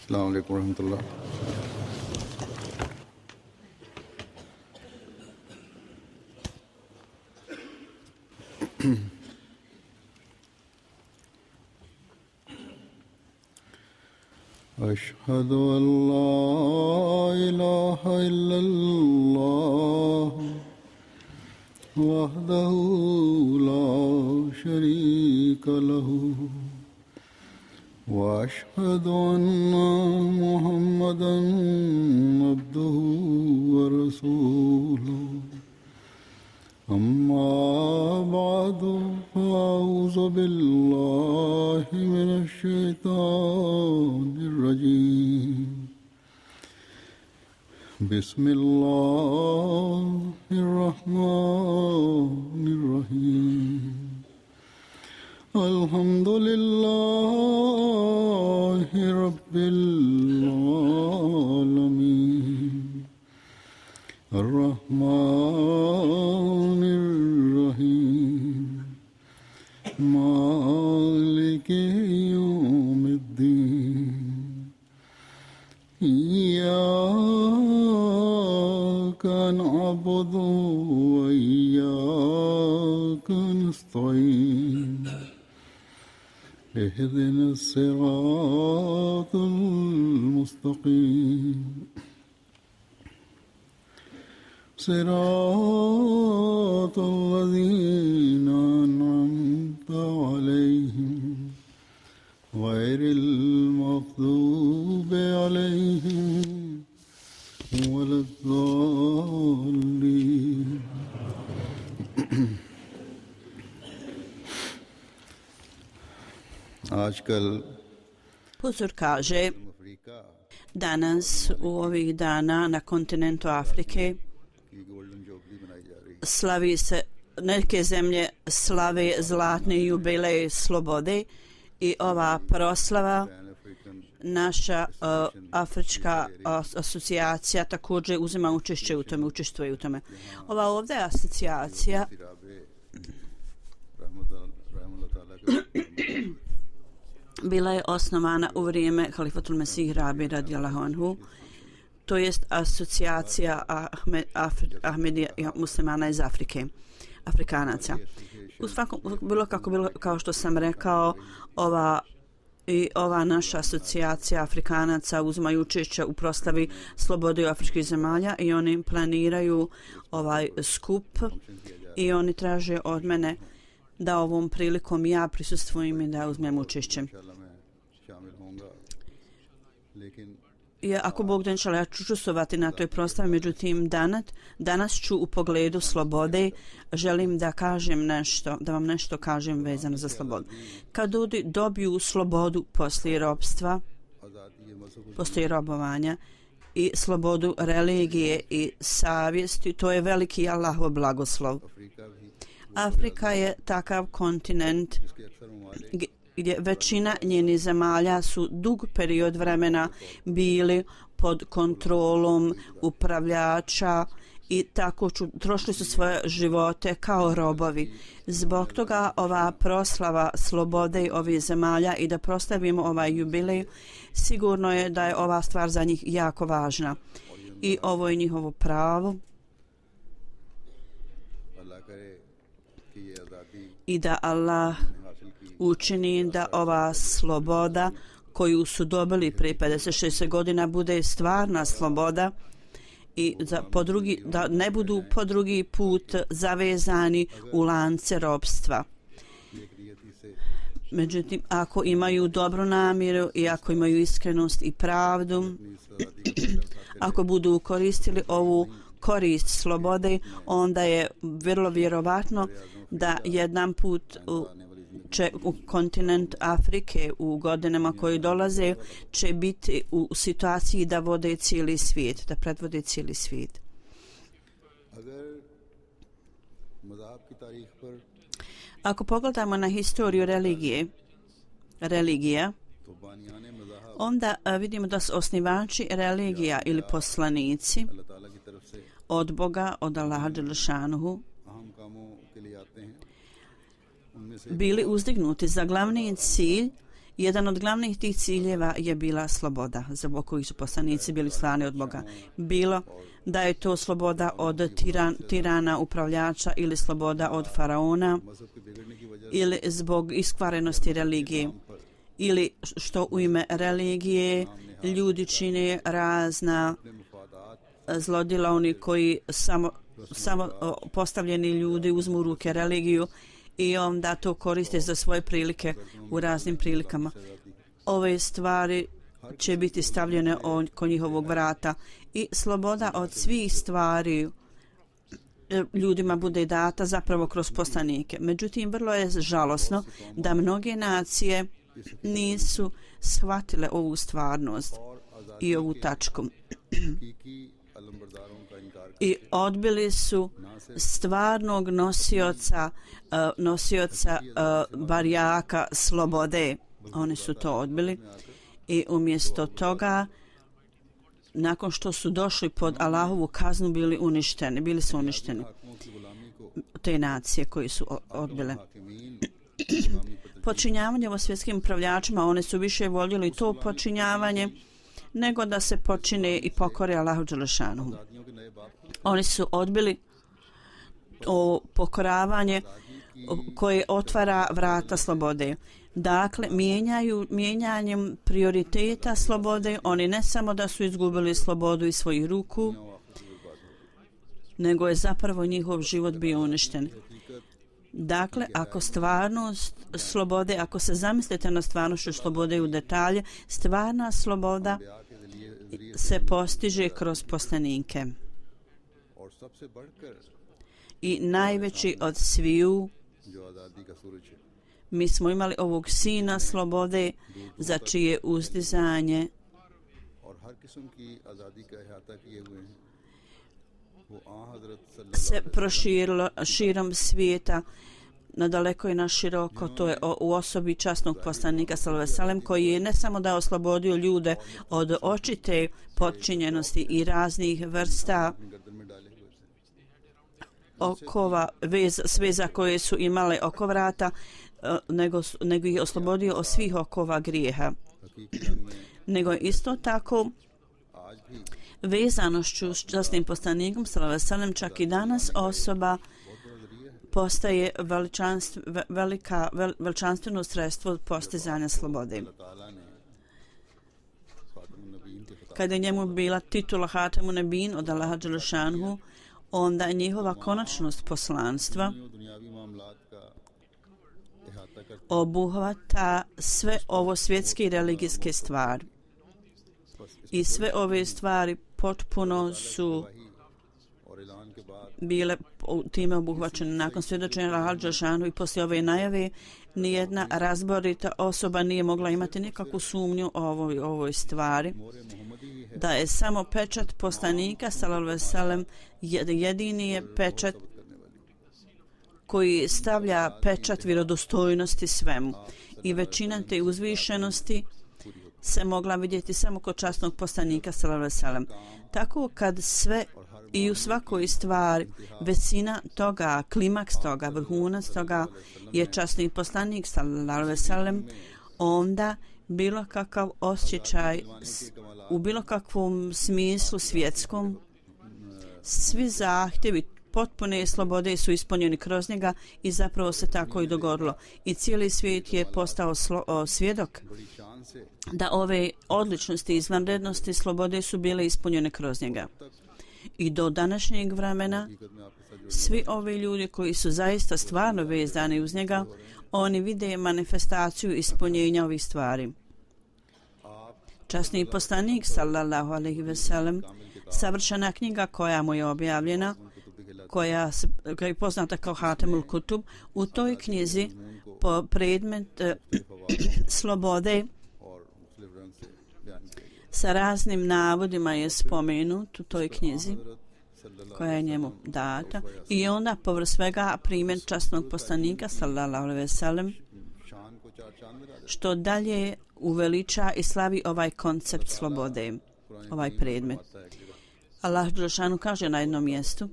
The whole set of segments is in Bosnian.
अस्सलाम वालेकुम रहमतुल्लाह। أشهد أن لا إله إلا الله وحده لا شريك له وأشهد أن محمدا عبده ورسوله أما بعد فأعوذ بالله من الشيطان الرجيم بسم الله الرحمن الرحيم الحمد لله رب العالمين الرحمن الرحيم مالك يوم الدين إياك نعبد وإياك نستعين اهدنا الصراط المستقيم صراط الذين أنعمت عليهم غير المغضوب عليهم ولا الضالين आजकल Huzur kaže, danas u ovih dana na kontinentu Afrike slavi se, neke zemlje slave zlatni jubilej slobode i ova proslava naša Afrička asocijacija također uzima učešće u tome, učestvuje u tome. Ova ovdje asocijacija bila je osnovana u vrijeme Halifatul Mesih Rabi radijallahu anhu, to jest asocijacija Ahmedija muslimana iz Afrike, Afrikanaca. U svakom, bilo kao što sam rekao, ova naša asocijacija Afrikanaca uzimaju učešće u proslavi slobode afričkih zemalja i oni planiraju ovaj skup i oni traže od mene da ovom prilikom ja prisustvujem i da uzmem učešće. Ako Bog da inšala, ja ću učestvovati na toj proslavi, međutim danas ću u pogledu slobode želim da kažem nešto, da vam nešto kažem vezano za slobodu. Kad ljudi dobiju slobodu poslije ropstva, poslije robovanja i slobodu religije i savjesti, to je veliki Allahov blagoslov. Afrika je takav kontinent gdje većina njenih zemalja su dug period vremena bili pod kontrolom upravljača i tako trošili su svoje živote kao robovi. Zbog toga ova proslava slobode ovih zemalja i da proslavimo ovaj jubilej, sigurno je da je ova stvar za njih jako važna i ovo je njihovo pravo i da Allah učini da ova sloboda koju su dobili prije 56 godina bude stvarna sloboda i da ne budu po drugi put zavezani u lance ropstva. Međutim, ako imaju dobru namjeru i ako imaju iskrenost i pravdu, ako budu koristili ovu korist slobode, onda je vrlo vjerovatno da jedan put će u kontinent Afrike u godinama koji dolaze će biti u situaciji da vode cijeli svijet, da predvode cijeli svijet. Ako pogledamo na historiju religija, onda vidimo da su osnivači religija ili poslanici od Boga, od Allaha dželešanuhu, bili uzdignuti za glavni cilj Jedan od glavnih tih ciljeva je bila sloboda, zbog kojih su poslanici bili slani od Boga. Bilo da je to sloboda od tirana, upravljača ili sloboda od faraona ili zbog iskvarenosti religije ili što u ime religije ljudi čine razna zlodjela, oni koji samo postavljeni ljudi uzmu u ruke religiju i onda to koriste za svoje prilike u raznim prilikama. Ove stvari će biti stavljene oko njihovog vrata i sloboda od svih stvari ljudima bude data zapravo kroz poslanike. Međutim, vrlo je žalosno da mnoge nacije nisu shvatile ovu stvarnost i ovu tačku i odbili su stvarnog nosioca barjaka slobode. Oni su to odbili i umjesto toga, nakon što su došli pod Allahovu kaznu, bili su uništeni te nacije koji su odbile. Počinjavanje o svjetskim upravljačima, one su više voljeli to počinjavanje nego da se počine i pokore Allahu dželešanu. Oni su odbili pokoravanje koje otvara vrata slobode. Dakle, mijenjanjem prioriteta slobode, oni ne samo da su izgubili slobodu iz svojih ruku, nego je zapravo njihov život bio uništen. Dakle, ako stvarnost slobode, ako se zamislite na stvarnošću slobode u detalje, stvarna sloboda se postiže kroz poslanike. I najveći od sviju, mi smo imali ovog sina slobode za čije uzdizanje se proširilo širom svijeta nadaleko i na široko. To je u osobi časnog poslanika sallallahu alejhi ve sellem, koji je ne samo da oslobodio ljude od očite potčinjenosti i raznih vrsta okova, sveza koje su imale oko vrata, nego ih oslobodio od svih okova grijeha. Nego isto tako vezanošću s časnim poslanikom sallallahu alejhi ve sellem, čak i danas osoba postaje veličanstveno sredstvo postizanja slobode. Kada je njemu bila titula Hatemun Nebin od Allaha dželešanhu, onda njihova konačnost poslanstva obuhvata sve ovo svjetske i religijske stvari. I sve ove stvari potpuno su bile time obuhvaćene. Nakon svjedočenja Allaha dželešanu i poslije ove najave, nijedna razborita osoba nije mogla imati nikakvu sumnju o ovoj stvari, da je samo pečat poslanika sallallahu alejhi ve sellem jedini je pečat koji stavlja pečat vjerodostojnosti svemu. I većina te uzvišenosti se mogla vidjeti samo kod časnog poslanika sallallahu alejhi ve sellem. Tako kad sve i u svakoj stvari većina toga, klimaks toga, vrhunac toga je časni poslanik sallallahu alejhi ve sellem, onda bilo kakav osjećaj u bilo kakvom smislu svjetskom, svi zahtjevi potpune slobode su ispunjeni kroz njega i zapravo se tako i dogodilo. I cijeli svijet je postao svjedok da ove odličnosti i izvanrednosti slobode su bile ispunjene kroz njega. I do današnjeg vremena svi ovi ljudi koji su zaista stvarno vezani uz njega, oni vide manifestaciju ispunjenja ovih stvari. Časni poslanik sallallahu alejhi ve sellem, savršena knjiga koja mu je objavljena, koja je poznata kao Hatemul Kutub, u toj knjizi po predmet slobode sa raznim navodima je spomenut u toj knjizi koja je njemu data, i onda povrh svega primjer časnog poslanika sallallahu alejhi ve sellem, što dalje uveliča i slavi ovaj koncept slobode, ovaj predmet. Allah dželešanu kaže na jednom mjestu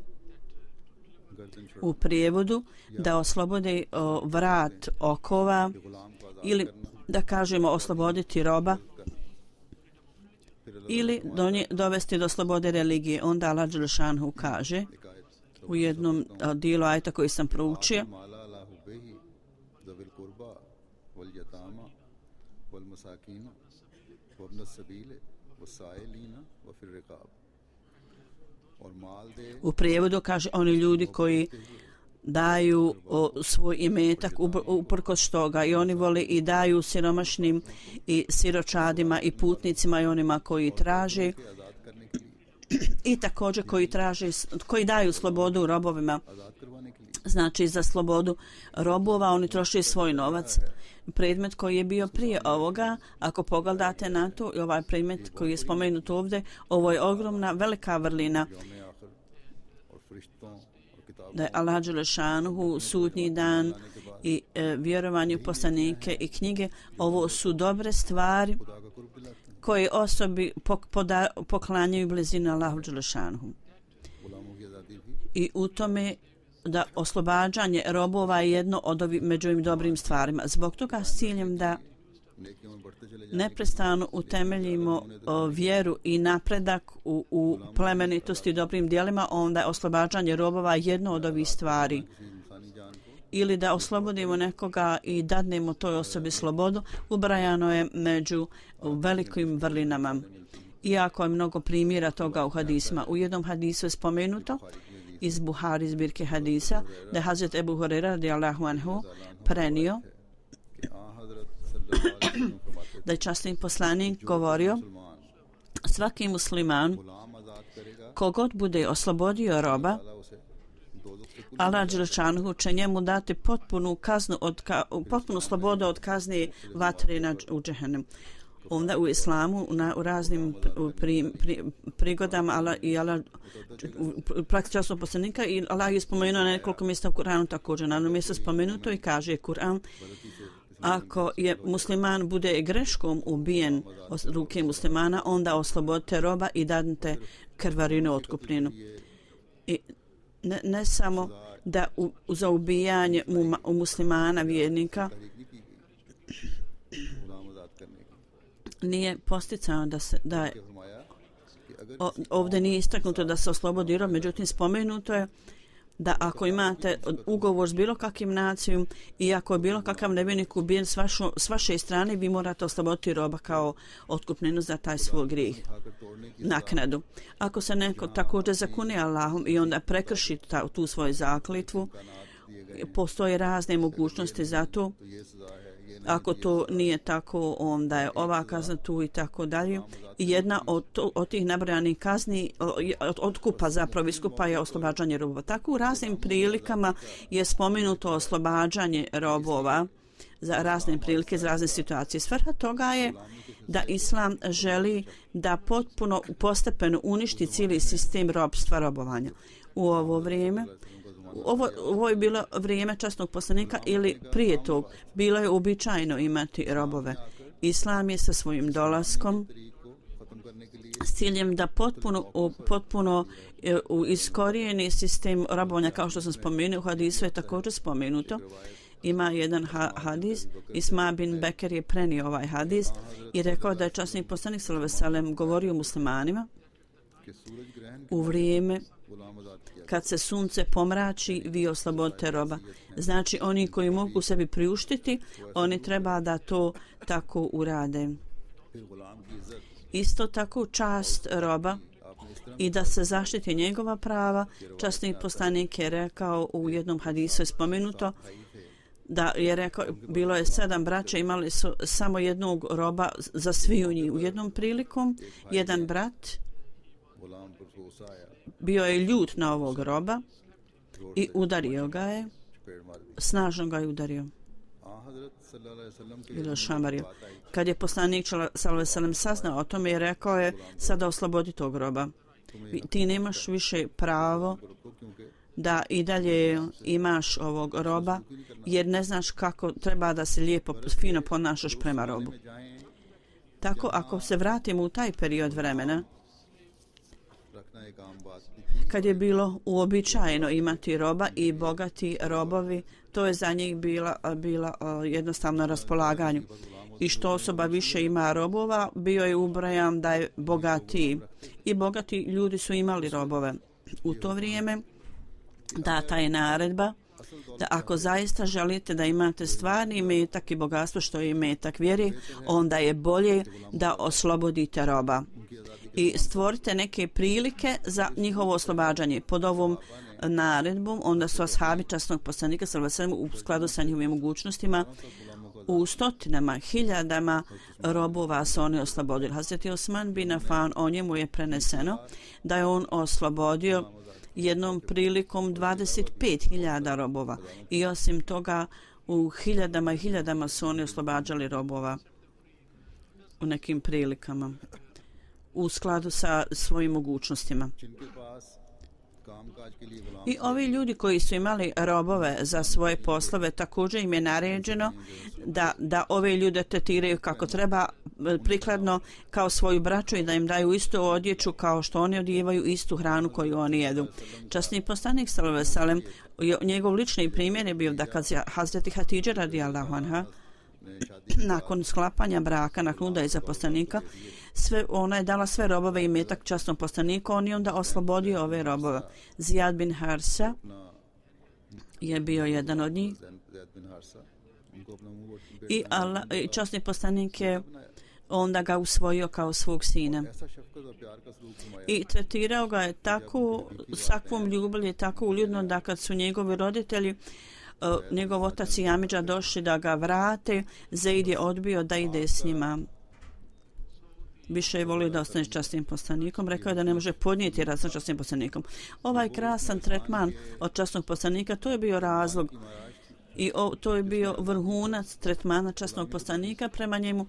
u prijevodu da oslobode vrat okova ili da kažemo osloboditi roba ili dovesti do slobode religije. Onda Allah dželešanu kaže u jednom dijelu ajeta koji sam proučio, u prijevodu kaže oni ljudi koji daju svoj imetak uprkos toga i oni vole i daju siromašnim i siročadima i putnicima i onima koji traže i također koji daju slobodu robovima. Znači za slobodu robova oni troše svoj novac. Predmet koji je bio prije ovoga, ako pogledate na to i ovaj predmet koji je spomenut ovdje, ovo je ogromna velika vrlina da je Allah dželešanuhu sudnji dan i vjerovanje u poslanike i knjige, ovo su dobre stvari koje osobi poklanjaju blizinu Allahu dželešanuhu. I u tome da oslobađanje robova je jedno od među ovim dobrim stvarima. Zbog toga s ciljem da neprestano utemeljimo vjeru i napredak u plemenitosti i dobrim dijelima, onda je oslobađanje robova jedno od ovih stvari. Ili da oslobodimo nekoga i dadnemo toj osobi slobodu, ubrajano je među velikim vrlinama. Iako je mnogo primjera toga u hadisima. U jednom hadisu je spomenuto iz Buhari zbirke hadisa da je Hazret Ebu Hureyre radijallahu anhu prenio da je časni poslanik govorio svaki musliman kogod bude oslobodio roba, Allah dželešanuhu će njemu dati potpunu kaznu potpunu slobodu od kazne vatre u džehennem. Onda u islamu u raznim prigodama Allah i Allah praksi časnog poslanika i Allah je spomenuo na nekoliko mjesta u Kur'anu također. Na jednom mjestu spomenuto i kaže Kur'an: ako je musliman bude greškom ubijen od ruke muslimana, onda oslobodite roba i dadnite krvarinu otkupninu. I ne samo da za ubijanje muslimana vjernika nije posticano da je ovdje nije istaknuto da se oslobodi rob, međutim spomenuto je da ako imate ugovor s bilo kakvim nacijom i ako je bilo kakav nevjernik ubijen s vaše strane, vi morate osloboditi roba kao otkupninu za taj svoj grijeh, naknadu. Ako se neko također zakune Allahom i onda prekrši tu svoju zakletvu, postoje razne mogućnosti za to. Ako to nije tako, onda je ova kazna tu i tako dalje. I jedna od tih nabrojanih kazni otkupa zapravo iskupa je oslobađanje robova. Tako u raznim prilikama je spomenuto oslobađanje robova za razne prilike, za razne situacije. Svrha toga je da Islam želi da potpuno postepeno uništi cijeli sistem robovanja. U ovo vrijeme ovo je bilo vrijeme časnog poslanika ili prije tog bilo je uobičajeno imati robove. Islam je sa svojim dolaskom s ciljem da potpuno iskorijeni sistem robovanja, kao što sam spomenuo, u hadisu je također spomenuto. Ima jedan hadis, Isma bin Beker je prenio ovaj hadis i rekao da je časni poslanik sallallahu alejhi ve sellem govorio muslimanima u vrijeme kad se sunce pomrači, vi oslobodite roba. Znači, oni koji mogu sebi priuštiti, oni treba da to tako urade. Isto tako čast roba i da se zaštiti njegova prava. Časni poslanik je rekao u jednom hadisu je spomenuto da je rekao, bilo je 7 braća, imali su samo jednog roba za sviju njih. U jednom prilikom, jedan brat bio je ljut na ovog roba i udario ga je, snažno ga je udario. Bilo šamario. Kad je poslanik sallallahu alejhi ve sellem saznao o tome, je rekao je sada oslobodi tog roba. Ti nemaš više pravo da i dalje imaš ovog roba, jer ne znaš kako treba da se lijepo, fino ponašaš prema robu. Tako, ako se vratimo u taj period vremena, kad je bilo uobičajeno imati roba i bogati robovi, to je za njih bila jednostavno raspolaganju. I što osoba više ima robova, bio je ubrajam da je bogatiji. I bogati ljudi su imali robove. U to vrijeme data je naredba da ako zaista želite da imate stvarni imetak i bogatstvo što je imetak vjeri, onda je bolje da oslobodite roba i stvorite neke prilike za njihovo oslobađanje. Pod ovom naredbom onda su ashabi časnog poslanika u skladu sa njihovim mogućnostima u stotinama, hiljadama robova su oni oslobodili. Hazreti Osman bin Affan, o njemu je preneseno da je on oslobodio jednom prilikom 25.000 robova i osim toga u hiljadama i hiljadama su oni oslobađali robova u nekim prilikama u skladu sa svojim mogućnostima. I ovi ljudi koji su imali robove za svoje poslove, također im je naređeno da ove ljude tretiraju kako treba, prikladno kao svoju braću i da im daju istu odjeću kao što oni odijevaju, istu hranu koju oni jedu. Časni poslanik sallallahu alejhi ve sellem, njegov lični primjer je bio da kad se Hazreti Hatidža radijallahu anha nakon sklapanja braka, nakon udaje poslanika, ona je dala sve robove i imetak časnom poslaniku, on je onda oslobodio ove robove. Zijad bin Harsa je bio jedan od njih i časni poslanik je onda ga usvojio kao svog sina i tretirao ga je tako s takvom ljubavlju, tako uljudno da kad su njegovi roditelji, njegov otac i amidža došli da ga vrate, Zaid je odbio da ide s njima. Više je volio da ostane s časnim poslanikom. Rekao je da ne može podnijeti rad sa časnim poslanikom. Ovaj krasan tretman od časnog poslanika, to je bio razlog i to je bio vrhunac tretmana časnog poslanika prema njemu,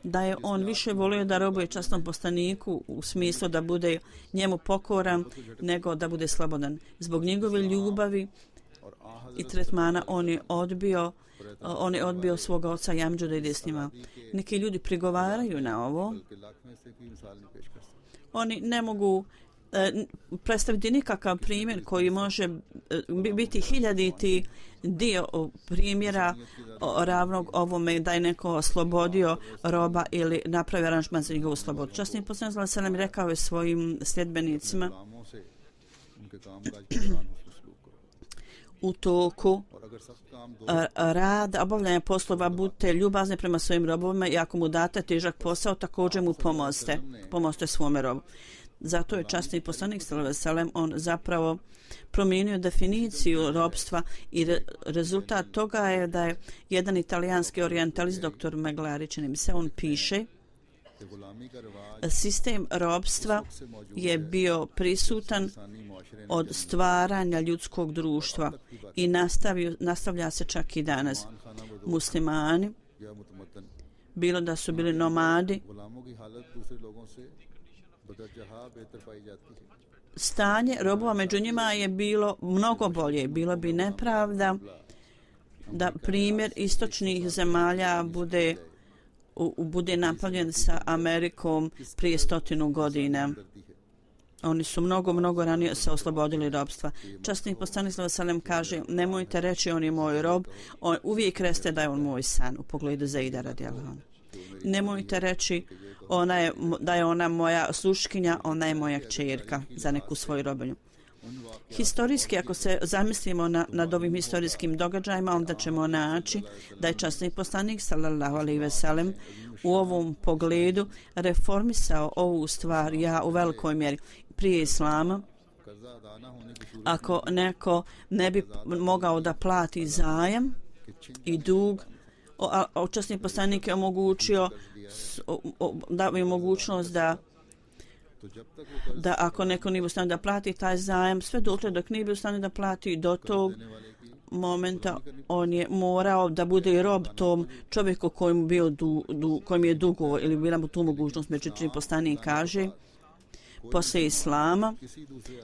da je on više volio da robuje časnom poslaniku u smislu da bude njemu pokoran nego da bude slobodan. Zbog njegove ljubavi i tretmana on je odbio svoga oca i amidžu da ide s njima. Neki ljudi prigovaraju na ovo. Oni ne mogu predstaviti nikakav primjer koji može biti hiljaditi dio primjera ravnog ovome da je neko oslobodio roba ili napravio aranžman za njegovu slobodu. Časni poslanik sallallahu alejhi ve sellem rekao je svojim sljedbenicima u toku rada, obavljanja poslova, budite ljubazni prema svojim robovima i ako mu date težak posao, također mu pomozite svome robu. Zato je časni poslanik sallallahu alejhi ve sellem on zapravo promijenio definiciju robstva i rezultat toga je da je jedan italijanski orijentalist, dr. Meglari, čini mi se, on piše: sistem robstva je bio prisutan od stvaranja ljudskog društva i nastavlja se čak i danas. Muslimani, bilo da su bili nomadi, stanje robova među njima je bilo mnogo bolje. Bilo bi nepravda da primjer istočnih zemalja bude napravljen sa Amerikom prije 100 godina. Oni su mnogo ranije se oslobodili robstva. Časni poslanik sallallahu alejhi ve sellem kaže: nemojte reći on je moj rob, uvijek recite da je on moj san, u pogledu Zaida radijallahu anhu. Nemojte reći da je ona moja sluškinja, ona je moja kćerka za neku svoju robinju. Historijski, ako se zamislimo nad ovim historijskim događajima, onda ćemo naći da je časni poslanik sallallahu alejhi ve sellem u ovom pogledu reformisao ovu stvar u velikoj mjeri. Prije islama, ako neko ne bi mogao da plati zajam i dug, časni poslanik je omogućio da bi mogućnost da ako neko nije u stanju da plati taj zajam, sve dotle dok nije u stanju da plati, do tog momenta on je morao da bude rob tom čovjeku kojim je dugo ili bila mu tu mogućnost. Međutim, poslanik kaže: Poslije islama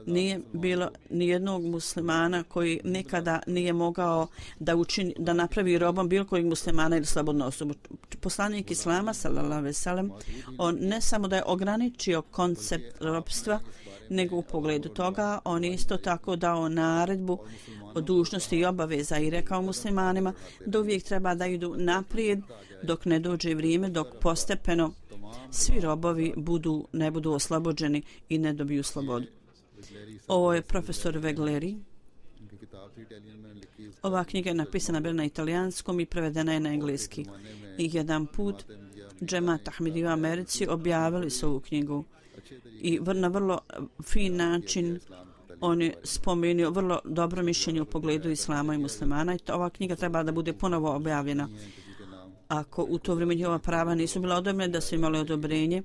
nije bilo nijednog muslimana koji nikada nije mogao da napravi robom bilo kojeg muslimana ili slobodnu osobu. Poslanik islama, sallallahu alejhi ve sellem, on ne samo da je ograničio koncept robstva, nego u pogledu toga on isto tako dao naredbu o dužnosti i obaveza i rekao muslimanima da uvijek treba da idu naprijed dok ne dođe vrijeme, dok postepeno svi robovi ne budu oslobođeni i ne dobiju slobodu. Ovo je profesor Vegleri. Ova knjiga je napisana bila na italijanskom i prevedena je na engleski. I jedan put Džemat Ahmedi u Americi objavili su ovu knjigu i na vrlo fin način on je spomenuo vrlo dobro mišljenje u pogledu islama i muslimana i ova knjiga treba da bude ponovo objavljena. Ako u to vrijeme njihova prava nisu bila odobrena, da su imali odobrenje.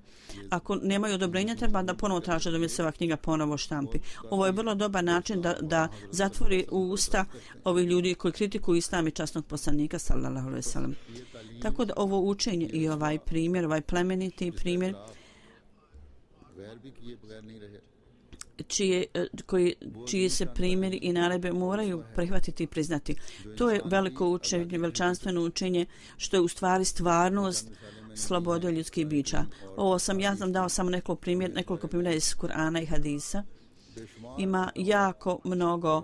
Ako nemaju odobrenja, treba da ponovo traže da se ova knjiga ponovo štampi. Ovo je vrlo dobar način da zatvori usta ovih ljudi koji kritikuju islam i časnog poslanika, sallallahu alejhi ve sellem. Tako da ovo učenje i ovaj primjer, ovaj primjer, čiji se primjeri i naredbe moraju prihvatiti i priznati. To je veliko učenje, veličanstveno učenje, što je u stvari stvarnost slobode ljudskih bića. Ja sam dao samo nekoliko primjera iz Kur'ana i hadisa. Ima jako mnogo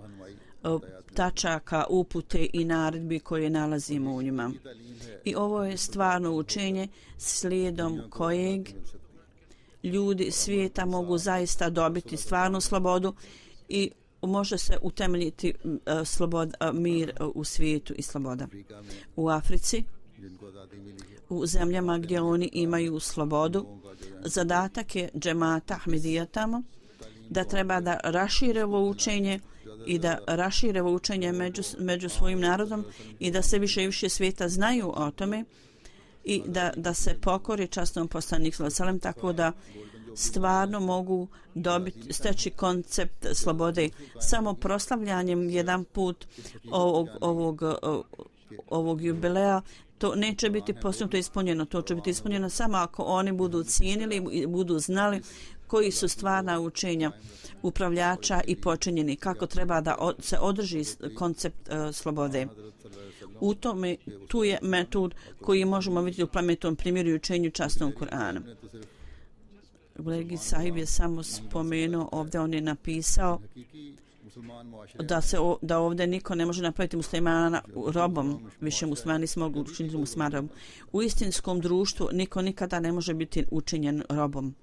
tačaka, upute i naredbi koje nalazimo u njima. I ovo je stvarno učenje slijedom kojeg ljudi svijeta mogu zaista dobiti stvarnu slobodu i može se utemeljiti mir u svijetu i sloboda. U Africi, u zemljama gdje oni imaju slobodu, zadatak je džemata Ahmedija tamo da treba da rašire ovo učenje i da rašire ovo učenje među svojim narodom i da se više i više svijeta znaju o tome i da se pokori časnom poslaniku sallallahu alejhi ve sellem, tako da stvarno mogu steći koncept slobode. Samo proslavljanjem jedan put ovog jubileja to neće biti postignuto ispunjeno. To će biti ispunjeno samo ako oni budu cijenili i budu znali koji su stvarna učenja upravljača i počinjeni, kako treba da se održi koncept slobode. Tu je metod koji možemo vidjeti u plemetom primjeru i učenju časnog Kur'ana. Blegi sahib je samo spomenuo ovdje, on je napisao da ovdje niko ne može napraviti muslimana robom, više muslimani se mogu učiniti muslimanom. U istinskom društvu niko nikada ne može biti učinjen robom.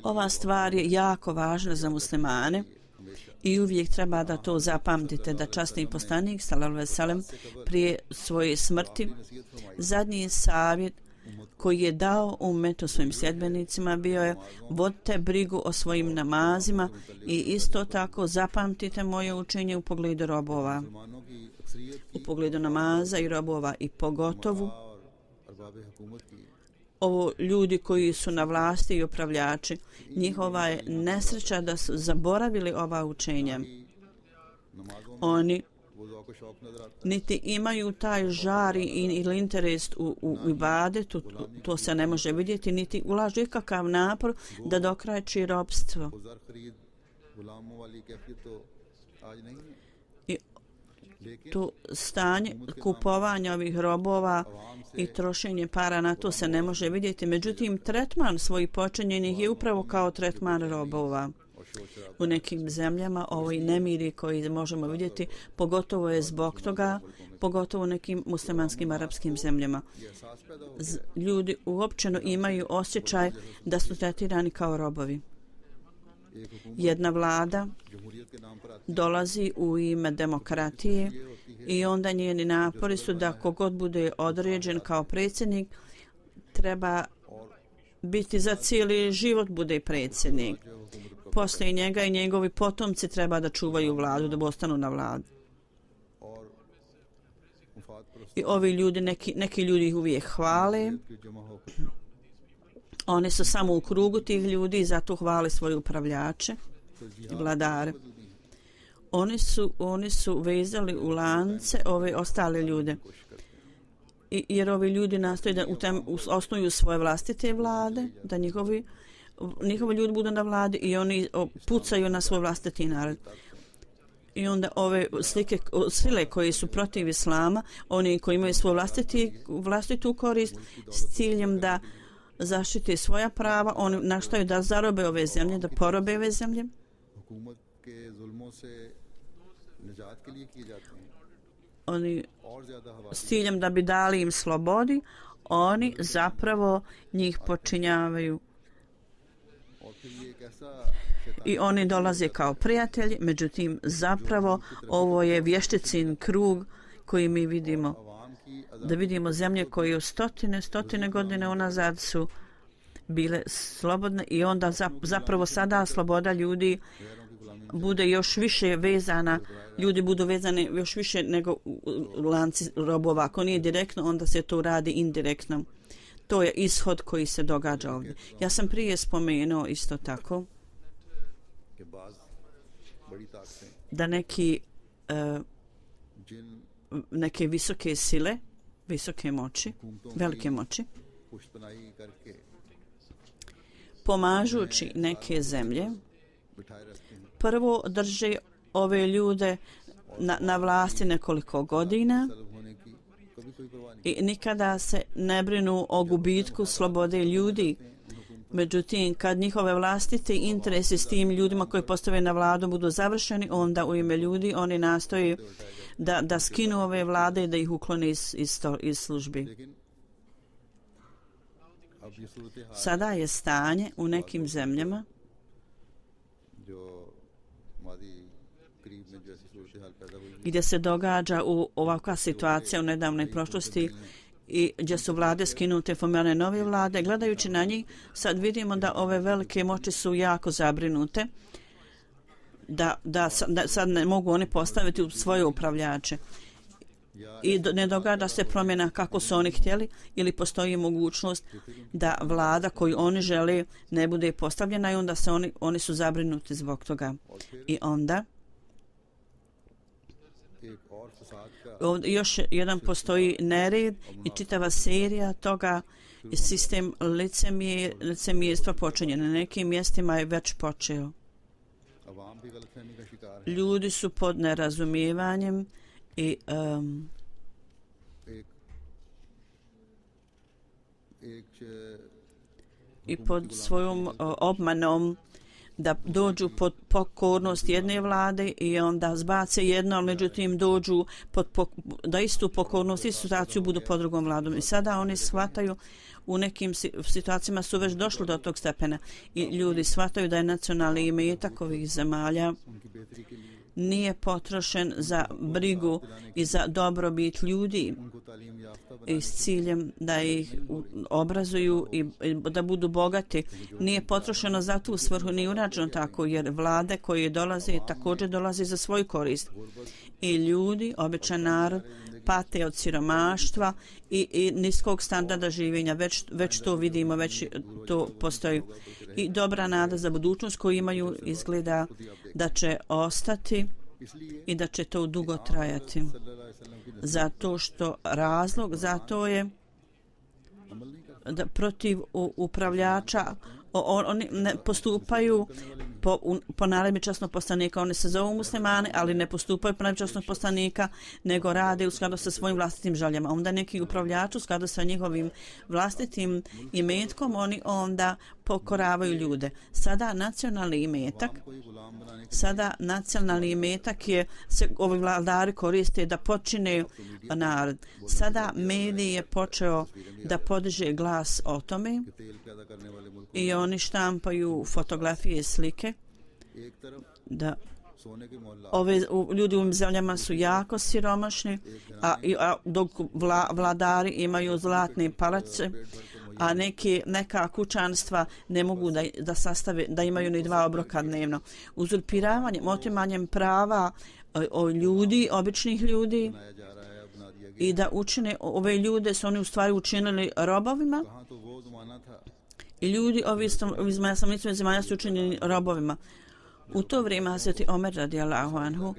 Ova stvar je jako važna za muslimane i uvijek treba da to zapamtite, da časni poslanik sallallahu alejhi ve sellem prije svoje smrti zadnji savjet koji je dao ummetu svojim sljedbenicima bio je: vodite brigu o svojim namazima i isto tako zapamtite moje učenje u pogledu robova, u pogledu namaza i robova, i pogotovo ovo ljudi koji su na vlasti i upravljači, njihova je nesreća da su zaboravili ova učenja. Oni niti imaju taj žar ili interes u ibadetu, to se ne može vidjeti, niti ulažu ikakav napor da dokrajči robstvo. I to stanje kupovanja ovih robova i trošenje para na to se ne može vidjeti. Međutim, tretman svojih počinjenih je upravo kao tretman robova. U nekim zemljama ovoj nemiri koji možemo vidjeti, pogotovo je zbog toga, pogotovo u nekim muslimanskim arapskim zemljama. Ljudi uopćeno imaju osjećaj da su tretirani kao robovi. Jedna vlada dolazi u ime demokratije i onda njeni napori su da kogod bude određen kao predsjednik treba biti za cijeli život bude predsjednik. Poslije njega i njegovi potomci treba da čuvaju vladu, da ostanu na vladu. I ovi ljudi, neki ljudi ih uvijek hvale. Oni su samo u krugu tih ljudi i zato hvale svoje upravljače i vladare. Oni su vezali u lance ove ostale ljude. jer ovi ljudi nastoje da osnuju svoje vlastite vlade, da njihovi ljudi budu na vladi i oni pucaju na svoj vlastiti narod. I onda ove sile koje su protiv islama, oni koji imaju svoju vlastitu korist s ciljem da zaštite svoja prava, oni nastoje da zarobe ove zemlje, da porobe ove zemlje. Oni s ciljem da bi dali im slobodi, oni zapravo njih počinjavaju. I oni dolaze kao prijatelji, međutim zapravo ovo je vješticin krug koji mi vidimo. Da vidimo zemlje koje stotine godine unazad su bile slobodne i onda zapravo sada sloboda ljudi bude još više vezana, ljudi budu vezani još više nego u lanci robova. Ako nije direktno, onda se to radi indirektno. To je ishod koji se događa ovdje. Ja sam prije spomenuo isto tako da neke visoke sile, visoke moći, velike moći, pomažući neke zemlje, prvo drže ove ljude na vlasti nekoliko godina i nikada se ne brinu o gubitku slobode ljudi. Međutim, kad njihove vlastite interesi s tim ljudima koji postave na vladu budu završeni, onda u ime ljudi oni nastoje da skinu ove vlade i da ih uklone iz službi. Sada je stanje u nekim zemljama gdje se događa ovakva situacija u nedavnoj prošlosti i gdje su vlade skinute, formirane nove vlade. Gledajući na njih, sad vidimo da ove velike moći su jako zabrinute, da sad ne mogu oni postaviti svoje upravljače. I ne događa se promjena kako su oni htjeli ili postoji mogućnost da vlada koju oni žele ne bude postavljena i onda oni su zabrinuti zbog toga. I onda još jedan postoji nered i čitava serija toga i sistem licemjerstva počinje. Na nekim mjestima je već počeo. Ljudi su pod nerazumijevanjem i pod svojom obmanom da dođu pod pokornost jedne vlade i onda zbace jedno, ali međutim dođu da istu pokornost i situaciju budu pod drugom vladom. I sada oni shvataju, u nekim situacijama su već došli do tog stepena i ljudi shvataju da je nacionalni imetak ovih zemalja nije potrošen za brigu i za dobrobit ljudi i s ciljem da ih obrazuju i da budu bogati. Nije potrošeno za tu svrhu, nije urađeno tako, jer vlade koje dolaze također dolaze za svoju korist. I ljudi, običan narod, pate od siromaštva i niskog standarda življenja. Već to vidimo, već to postoji. I dobra nada za budućnost koju imaju izgleda da će ostati i da će to dugo trajati. Zato što razlog za to je da protiv upravljača oni ne postupaju po naredbi časnog poslanika. Oni se zovu muslimani, ali ne postupaju po naredbi časnog poslanika, nego rade u skladu sa svojim vlastitim željama. Onda neki upravljači u skladu sa njihovim vlastitim imetkom, oni onda pokoravaju ljude. Sada nacionalni imetak je, se ovi vladari koriste da počine narod. Sada medij je počeo da podiže glas o tome i oni štampaju fotografije i slike da ljudi u ovim zemljama su jako siromašni, dok vladari imaju zlatne palače, a neka kućanstva ne mogu da imaju ni 2 obroka dnevno. Uzurpiravanjem, otimanjem prava ljudi, običnih ljudi, i da učine ove ljude su oni u stvari učinili robovima i ljudi ovi zemalja su učinjeni robovima. U to vrijeme Hazreti Omer radijallahu anhu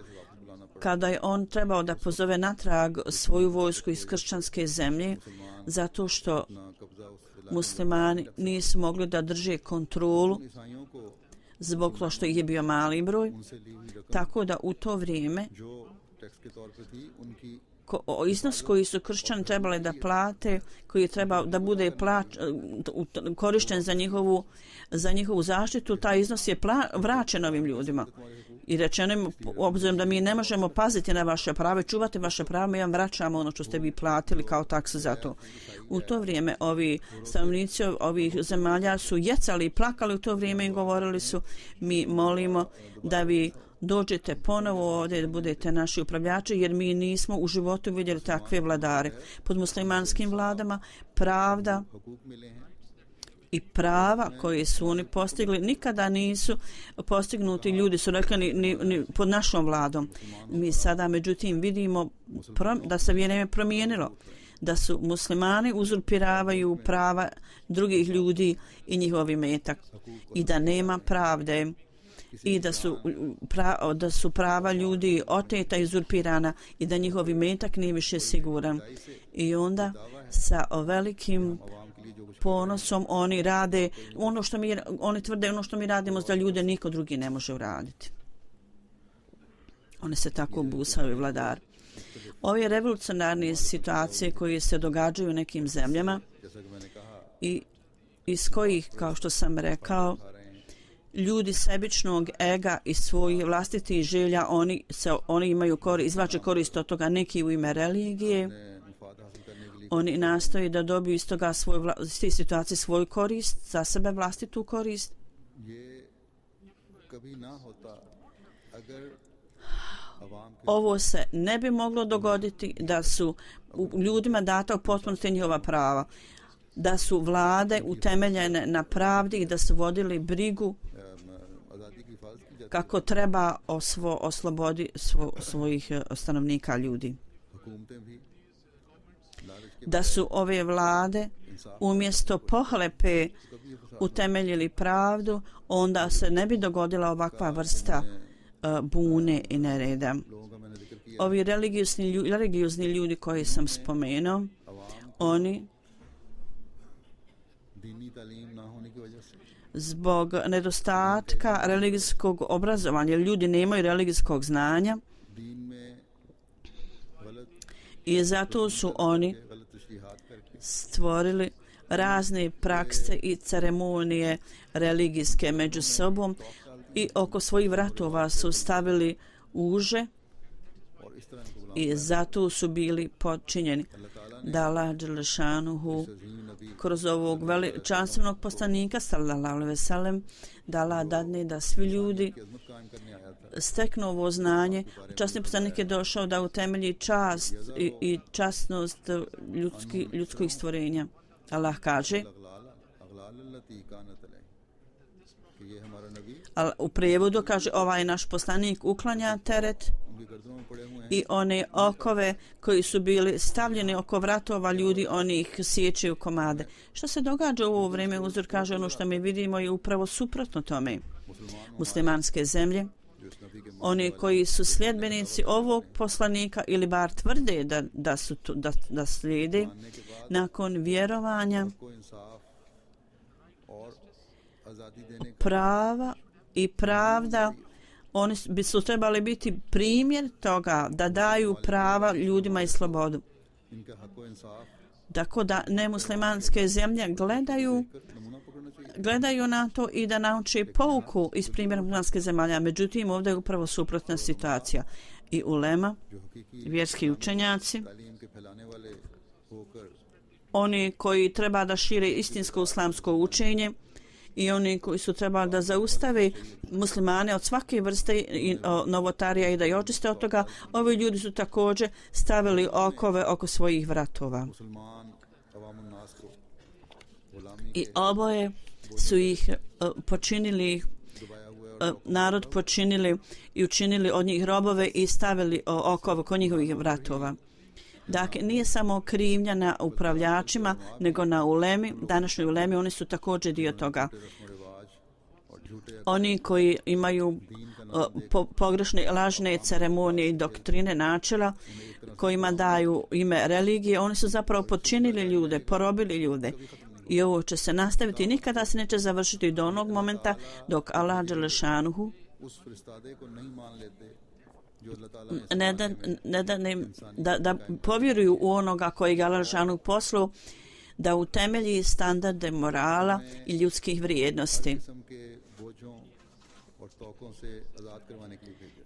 kada je on trebao da pozove natrag svoju vojsku iz kršćanske zemlje zato što muslimani nisu mogli da drže kontrolu zbog toga što ih je bio mali broj, tako da u to vrijeme iznos koji su kršćani trebali da plate, koji je trebao da bude korišten za njihovu zaštitu, taj iznos je vraćen ovim ljudima. I rečeno im, obzirom da mi ne možemo paziti na vaše prave, čuvati vaše prave, mi vam vraćamo ono što ste vi platili kao taksu za to. U to vrijeme ovi stanovnici ovih zemalja su jecali i plakali u to vrijeme i govorili su, mi molimo da vi dođete ponovo ovdje da budete naši upravljači, jer mi nismo u životu vidjeli takve vladare. Pod muslimanskim vladama pravda i prava koje su oni postigli nikada nisu postignuti. Ljudi su rekli ni pod našom vladom. Mi sada međutim vidimo da se vrijeme promijenilo, da su muslimani uzurpiravaju prava drugih ljudi i njihov imetak i da nema pravde i da su prava ljudi oteta i uzurpirana i da njihov imetak nije više siguran. I onda sa velikim ponosom oni rade ono što oni tvrde ono što mi radimo za ljude niko drugi ne može uraditi. Oni se tako busaju vladar. Ove revolucionarne situacije koje se događaju u nekim zemljama i iz kojih, kao što sam rekao, ljudi sebičnog ega i svojih vlastitih želja, oni imaju izvlače korist od toga, neki u ime religije. Oni nastoji da dobiju iz toga iz te situacije svoju korist, za sebe vlastitu korist. Ovo se ne bi moglo dogoditi da su ljudima data u potpunosti njihova prava, da su vlade utemeljene na pravdi i da su vodili brigu kako treba oslobodi svojih stanovnika ljudi. Da su ove vlade umjesto pohlepe utemeljili pravdu, onda se ne bi dogodila ovakva vrsta bune i nereda. Ovi religiozni ljudi koji sam spomenuo, oni zbog nedostatka religijskog obrazovanja, ljudi nemaju religijskog znanja i zato su oni stvorili razne prakse i ceremonije religijske među sobom i oko svojih vratova su stavili uže i zato su bili podčinjeni. Da Allah dželešanuhu kroz ovog veličanstvenog poslanika sallallahu alejhi ve sellem da Allah dadne da svi ljudi steknu ovo znanje. Časni poslanik je došao da utemelji čast i časnost ljudskih stvorenja. Allah kaže u prijevodu kaže ovaj naš poslanik uklanja teret i one okove koji su bili stavljeni oko vratova ljudi, oni ih sječe u komade. Što se događa u ovo vrijeme? Uzor kaže ono što mi vidimo je upravo suprotno tome. Muslimanske zemlje, oni koji su sljedbenici ovog poslanika ili bar tvrde da slijede nakon vjerovanja prava i pravda, oni bi su trebali biti primjer toga da daju prava ljudima i slobodu. Tako da nemuslimanske zemlje gledaju na to i da nauče pouku iz primjera muslimanske zemalja. Međutim, ovdje je upravo suprotna situacija. I ulema, vjerski učenjaci, oni koji treba da šire istinsko islamsko učenje i oni koji su trebali da zaustave muslimane od svake vrste novotarija i da je očiste od toga, ovi ljudi su također stavili okove oko svojih vratova. I oboje su ih počinili, narod počinili i učinili od njih robove i stavili okove oko njihovih vratova. Dakle, nije samo krivnja na upravljačima, nego na ulemi, današnjoj ulemi, oni su također dio toga. oni koji imaju pogrešne lažne ceremonije i doktrine načela kojima daju ime religije, oni su zapravo podčinili ljude, porobili ljude. I ovo će se nastaviti, nikada se neće završiti do onog momenta dok Allah dželešanuhu da povjeruju u onoga koji ga Allah dželešanuhu poslao, da utemelji standarde morala i ljudskih vrijednosti.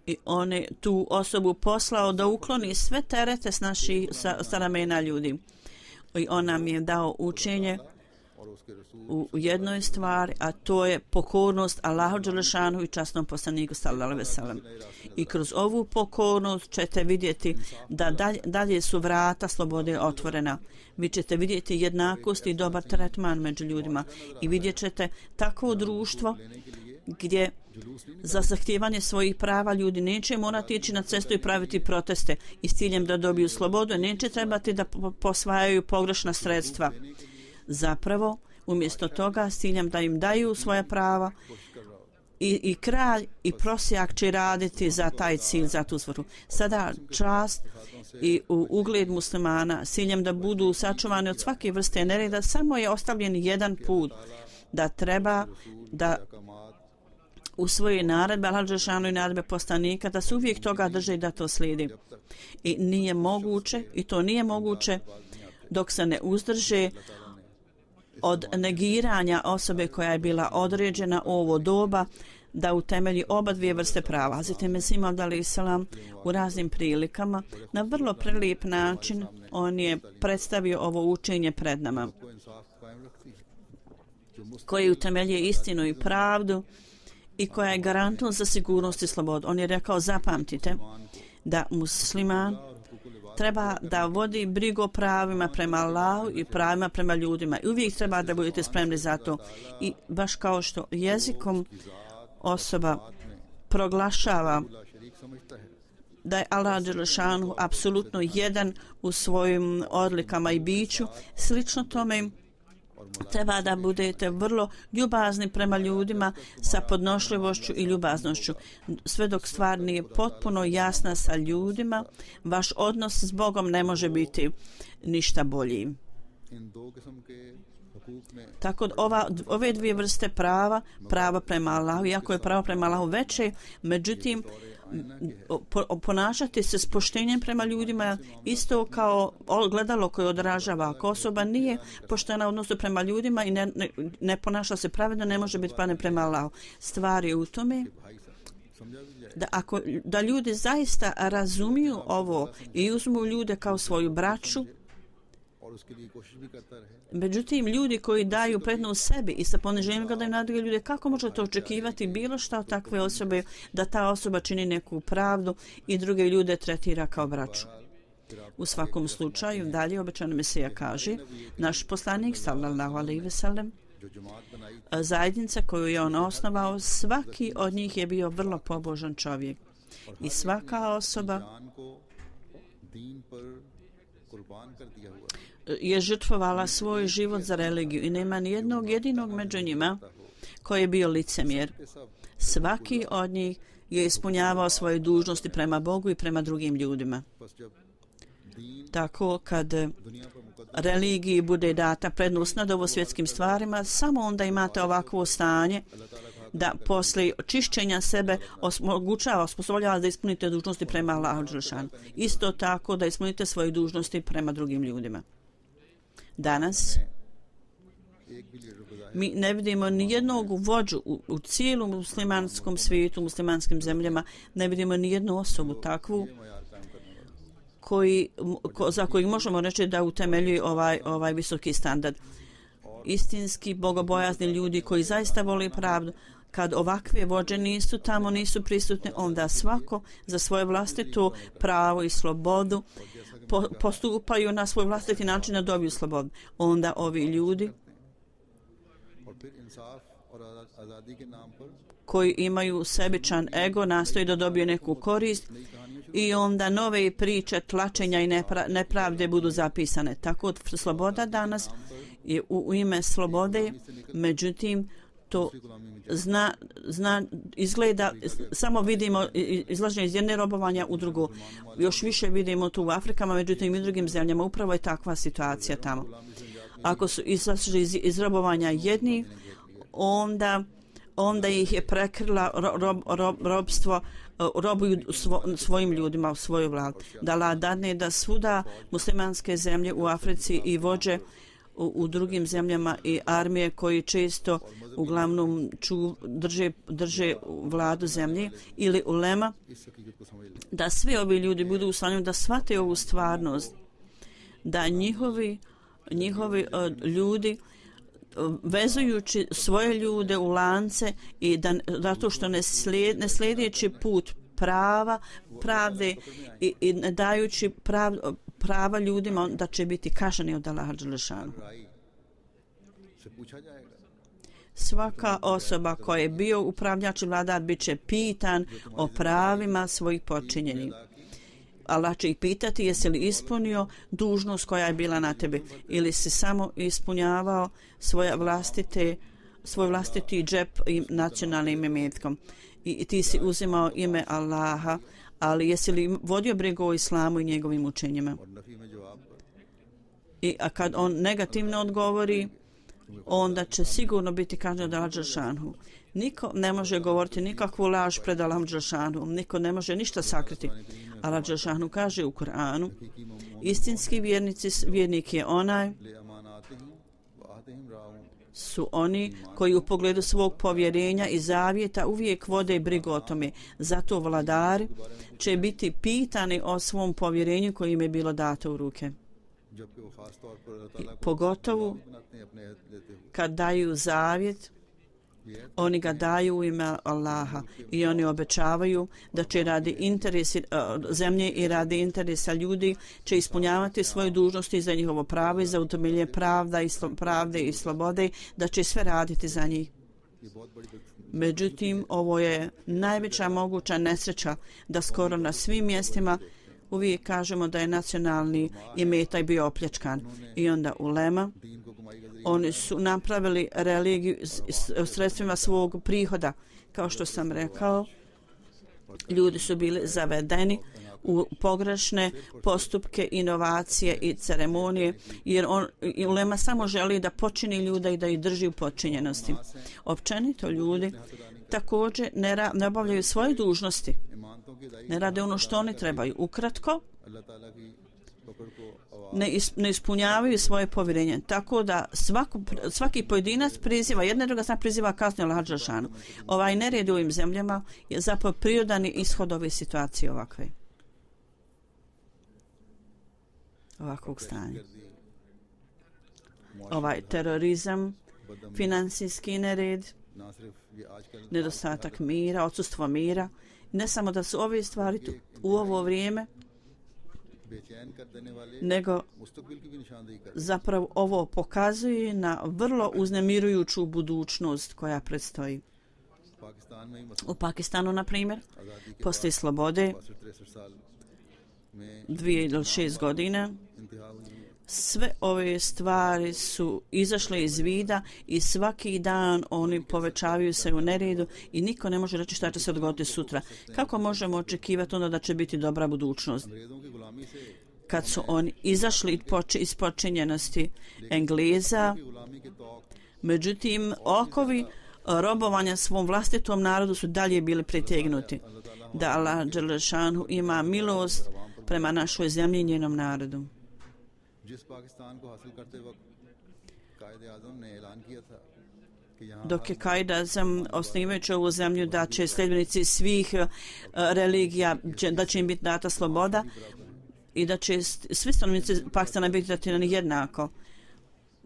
I on je tu osobu poslao da ukloni sve terete sa ramena ljudi. I on nam je dao učenje u jednoj stvari, a to je pokornost Allahu dželešanu i časnom poslaniku sallallahu alejhi ve sellem. I kroz ovu pokornost ćete vidjeti da dalje su vrata slobode otvorena. Vi ćete vidjeti jednakost i dobar tretman među ljudima i vidjet ćete takvo društvo gdje za zahtijevanje svojih prava ljudi neće morati ići na cestu i praviti proteste i s ciljem da dobiju slobodu, neće trebati da posvajaju pogrešna sredstva. Zapravo, umjesto toga, s ciljem da im daju svoja prava, i kralj i prosjak će raditi za taj cilj, za tu svrhu. Sada čast i ugled muslimana s ciljem da budu sačuvani od svake vrste nereda, samo je ostavljen jedan put, da treba da usvoji naredbe Allah dželešanu i naredbe poslanika, da se uvijek toga drže i da to slijedi. I nije moguće, i to nije moguće dok se ne uzdrže od negiranja osobe koja je bila određena u ovo doba da utemelji oba dvije vrste prava. Hazreti Mesih Maud alejhi selam u raznim prilikama na vrlo prelijep način on je predstavio ovo učenje pred nama, koji utemeljuje istinu i pravdu i koja je garantom za sigurnost i slobodu. On je rekao, zapamtite da musliman treba da vodi brigu o pravima prema Allahu i pravima prema ljudima. I uvijek treba da budete spremni za to. I baš kao što jezikom osoba proglašava da je Allah dželešanu apsolutno jedan u svojim odlikama i biću, slično tome treba da budete vrlo ljubazni prema ljudima sa podnošljivošću i ljubaznošću. Sve dok stvar nije potpuno jasna sa ljudima, vaš odnos s Bogom ne može biti ništa bolji. Tako da ove dvije vrste prava prema Allahu, iako je pravo prema Allahu veće, međutim, ponašati se s poštenjem prema ljudima isto kao gledalo koje odražava. Ako osoba nije poštena u odnosu prema ljudima i ne ponaša se pravedno, ne može biti pravedna prema Allahu. Stvar je u tome da ljudi zaista razumiju ovo i uzmu ljude kao svoju braću. Međutim, ljudi koji daju prednost sebi i sa poniženjem gledaju na druge ljude, kako možete očekivati bilo šta od takve osobe, da ta osoba čini neku pravdu i druge ljude tretira kao braću? U svakom slučaju, dalje obećani Mesija kaže, naš poslanik sallallahu alejhi ve sellem, zajednica koju je on osnovao, svaki od njih je bio vrlo pobožan čovjek. I svaka osoba je žrtvovala svoj život za religiju i nema ni jednog jedinog među njima koji je bio licemjer. Svaki od njih je ispunjavao svoje dužnosti prema Bogu i prema drugim ljudima. Tako kad religiji bude data prednost nad ovo svjetskim stvarima, samo onda imate ovakvo stanje da poslije čišćenja sebe osposobljava da ispunite dužnosti prema Allahu dželešanu. Isto tako da ispunite svoje dužnosti prema drugim ljudima. Danas mi ne vidimo ni jednog vođu u cijelom muslimanskom svijetu, muslimanskim zemljama, ne vidimo ni jednu osobu takvu za kojeg možemo reći da utemeljuje ovaj visoki standard. Istinski bogobojazni ljudi koji zaista vole pravdu, kad ovakve vođe nisu tamo, nisu prisutne, onda svako za svoje vlastito pravo i slobodu postupaju na svoj vlastiti način da dobiju slobodu. Onda ovi ljudi koji imaju sebičan ego nastoji da dobiju neku korist i onda nove priče tlačenja i nepravde budu zapisane. Tako sloboda danas je u ime slobode, međutim to izgleda, samo vidimo izlaženje iz jedne robovanja u drugo. Još više vidimo tu u Afrikama, međutim i u drugim zemljama. Upravo je takva situacija tamo. Ako su izlaženi iz robovanja jedni, onda ih je prekrila robstvo, robuju svojim ljudima u svoju vladu. Da Allah dadne da svuda muslimanske zemlje u Africi i vođe u drugim zemljama i armije koji često uglavnom drže vladu zemlje ili ulema, da svi ovi ljudi budu u stanju da shvate ovu stvarnost, da njihovi ljudi vezujući svoje ljude u lance i zato što ne slijedeći put pravde i ne dajući prava ljudima da će biti kažnjeni od Allaha dželešanu. Svaka osoba koja je bio upravljač i vladar bit će pitan o pravima svojih počinjenih. Allah će ih pitati jesi li ispunio dužnost koja je bila na tebi ili si samo ispunjavao svoj vlastiti džep i nacionalnim imetkom i ti si uzimao ime Allaha, ali jesi li vodio brigu o islamu i njegovim učenjima? A kad on negativno odgovori, onda će sigurno biti kažnjen od Allaha dželešanu. Niko ne može govoriti nikakvu laž pred Allahom dželešanu. Niko ne može ništa sakriti. Allah dželešanu kaže u Kur'anu: istinski vjernik je onaj su oni koji u pogledu svog povjerenja i zavjeta uvijek vode brigu o tome. Zato vladari će biti pitani o svom povjerenju koje im je bilo dato u ruke. Pogotovo kad daju zavjet, oni ga daju u ime Allaha i oni obećavaju da će radi interesi zemlje i radi interesa ljudi će ispunjavati svoje dužnosti za njihovo pravo i za utemeljenje pravde i slobode, da će sve raditi za njih. Međutim, ovo je najveća moguća nesreća da skoro na svim mjestima uvijek kažemo da je nacionalni imetak bio opljačkan. I onda ulema, oni su napravili religiju sredstvima svog prihoda. Kao što sam rekao, ljudi su bili zavedeni u pogrešne postupke, inovacije i ceremonije, jer ulema samo želi da počini ljude i da ih drži u počinjenosti. Općenito ljudi također ne obavljaju svoje dužnosti, ne rade ono što oni trebaju. Ukratko, ne ispunjavaju svoje povjerenje. Tako da svaki pojedinac priziva, jedna i druga strana priziva kaznu Allaha dželešanu. Ovaj nered u ovim zemljama je zapravo prirodan ishod ove situacije ovakvog stanja. Ovaj terorizam, finansijski nered, nedostatak mira, odsustvo mira. Ne samo da su ove stvari u ovo vrijeme, nego zapravo ovo pokazuje na vrlo uznemirujuću budućnost koja predstoji. U Pakistanu, na primjer, postoji slobode 2 ili 6 godina. Sve ove stvari su izašle iz vida i svaki dan oni povećavaju se u neredu i niko ne može reći šta će se dogoditi sutra. Kako možemo očekivati onda da će biti dobra budućnost? Kad su oni izašli iz počinjenosti Engleza, međutim, okovi robovanja svom vlastitom narodu su dalje bili pritegnuti. Da Allah dželešanu ima milost prema našoj zemlji i njenom narodu. Dok je Kaid Azam osnivajući ovu zemlju da će sljedbenici svih religija, da će im biti data sloboda i da će svi stanovnici Pakistana biti tretirani jednako.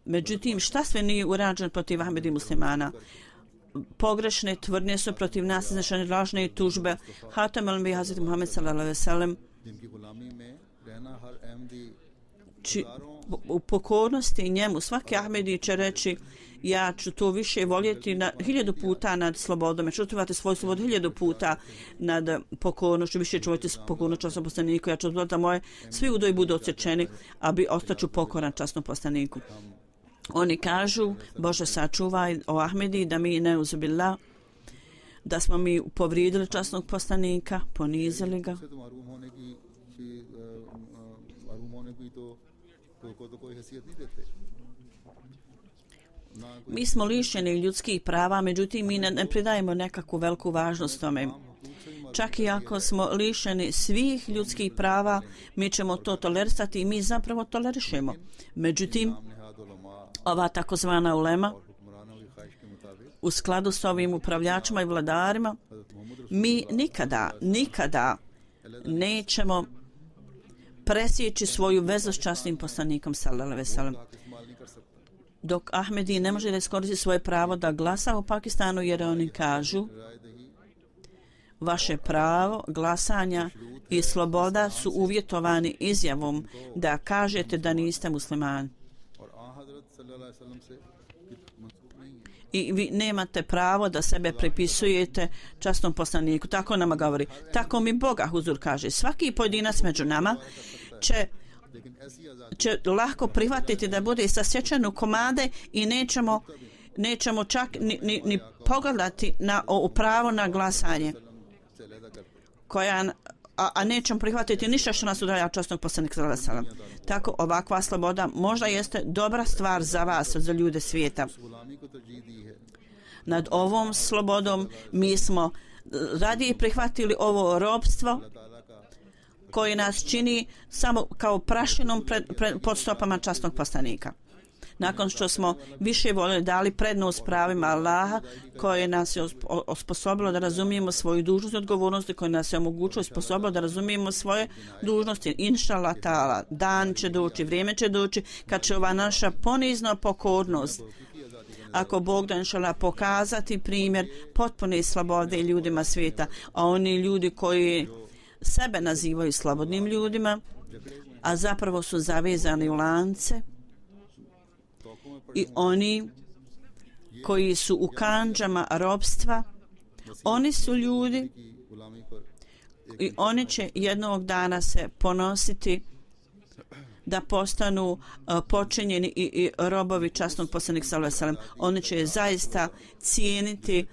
Međutim, šta sve nije urađeno protiv Ahmedi muslimana? Pogrešne tvrdnje su protiv nas iznešene lažne tužbe. Hatem al-Anbiya Hazreti Muhammed sallallahu alejhi ve sellem u pokornosti njemu svaki Ahmedi će reći ja ću to više voljeti 1000 puta nad slobodom, ja ću očuvati svoju slobodu 1000 puta nad pokornošću, više ću voljeti pokornost časnom poslaniku, ja ću očuvati da moje svi udoji budu odsječeni, a ostaću pokoran časnom poslaniku. Oni kažu, Bože sačuvaj o Ahmedi, da mi neuzubillah, da smo mi povrijedili časnog poslanika, ponizili ga. Mi smo lišeni ljudskih prava, međutim mi ne pridajemo nekakvu veliku važnost tome. Čak i ako smo lišeni svih ljudskih prava, mi ćemo to tolerisati i mi zapravo tolerišemo. Međutim, ova takozvana ulema, u skladu s ovim upravljačima i vladarima, mi nikada nećemo presjeći svoju vezu s časnim poslanikom sallallahu alejhi ve sellem. Dok Ahmedi ne može da iskoristi svoje pravo da glasa u Pakistanu, jer oni kažu vaše pravo glasanja i sloboda su uvjetovani izjavom da kažete da niste muslimani. I vi nemate pravo da sebe pripisujete časnom poslaniku. Tako nama govori. Tako mi Boga huzur kaže. Svaki pojedinac među nama će lako prihvatiti da bude sasječen u komade i nećemo čak ni pogledati na pravo na glasanje. A nećemo prihvatiti ništa što nas udalja časnog poslanika sallallahu alejhi ve sellem. Tako ovakva sloboda možda jeste dobra stvar za vas, za ljude svijeta. Nad ovom slobodom mi smo radije prihvatili ovo ropstvo koje nas čini samo kao prašinom pod stopama časnog poslanika. Nakon što smo više voljeli dali prednost pravima Allaha koje nas je osposobilo da razumijemo svoju dužnost i odgovornosti, koje nas je omogućilo i sposobilo da razumijemo svoje dužnosti. Inšallah ta'ala, dan će doći, vrijeme će doći kad će ova naša ponizna pokornost, ako Bog da inšallah, pokazati primjer potpune slobode ljudima svijeta, a oni ljudi koji sebe nazivaju slobodnim ljudima, a zapravo su zavezani u lance, i oni koji su u kandžama ropstva, oni su ljudi i oni će jednog dana se ponositi da postanu počinjeni i robovi časnog poslanika sallallahu alejhi ve sellem. Oni će zaista cijeniti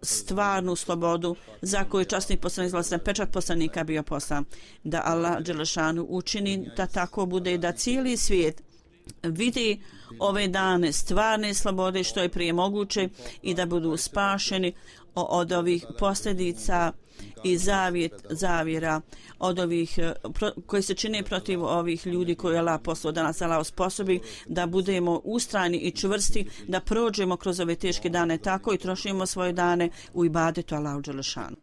stvarnu slobodu za koju časni poslanik sallallahu alejhi ve sellem, pečat poslanika bio poslan. Da Allah dželle šanu učini da tako bude i da cijeli svijet vidi ove dane stvarne slobode što je prije moguće i da budu spašeni od ovih posljedica i zavjera od ovih koji se čine protiv ovih ljudi koji je Allah poslao, da nas Allah osposobi da budemo ustrajni i čvrsti, da prođemo kroz ove teške dane tako i trošimo svoje dane u ibadetu Allahu dželle šanu.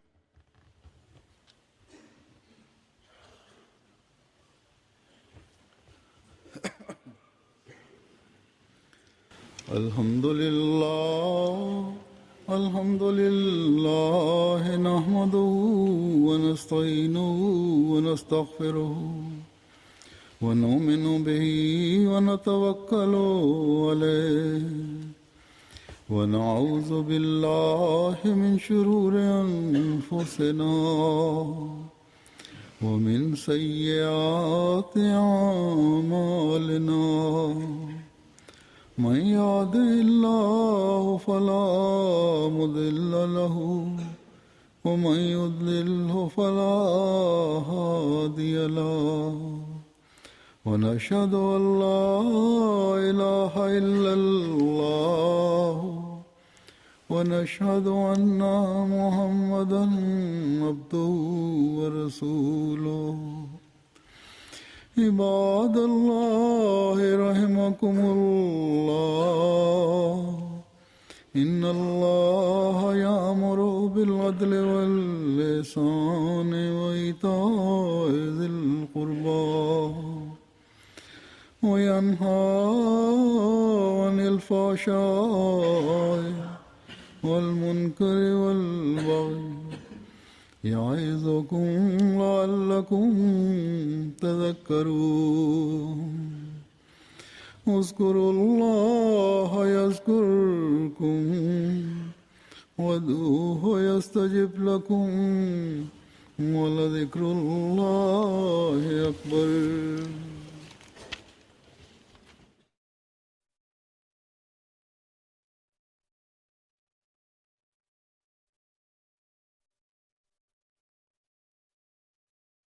الحمد لله نحمده ونستعينه ونستغفره ونؤمن به ونتوكل عليه ونعوذ بالله من شرور أنفسنا ومن سيئات أعمالنا من يهده الله فلا مضل له ومن يضلله فلا هادي له ونشهد أن لا إله إلا الله ونشهد أن محمدا عبده ورسوله عباد الله رحمكم الله إن الله يأمر بالعدل والإحسان وإيتاء ذي القربى وينهى عن الفحشاء والمنكر والبغي يعظكم لعلكم تذكرون اذكروا الله يذكركم وادعوه يستجب لكم ولذكر الله أكبر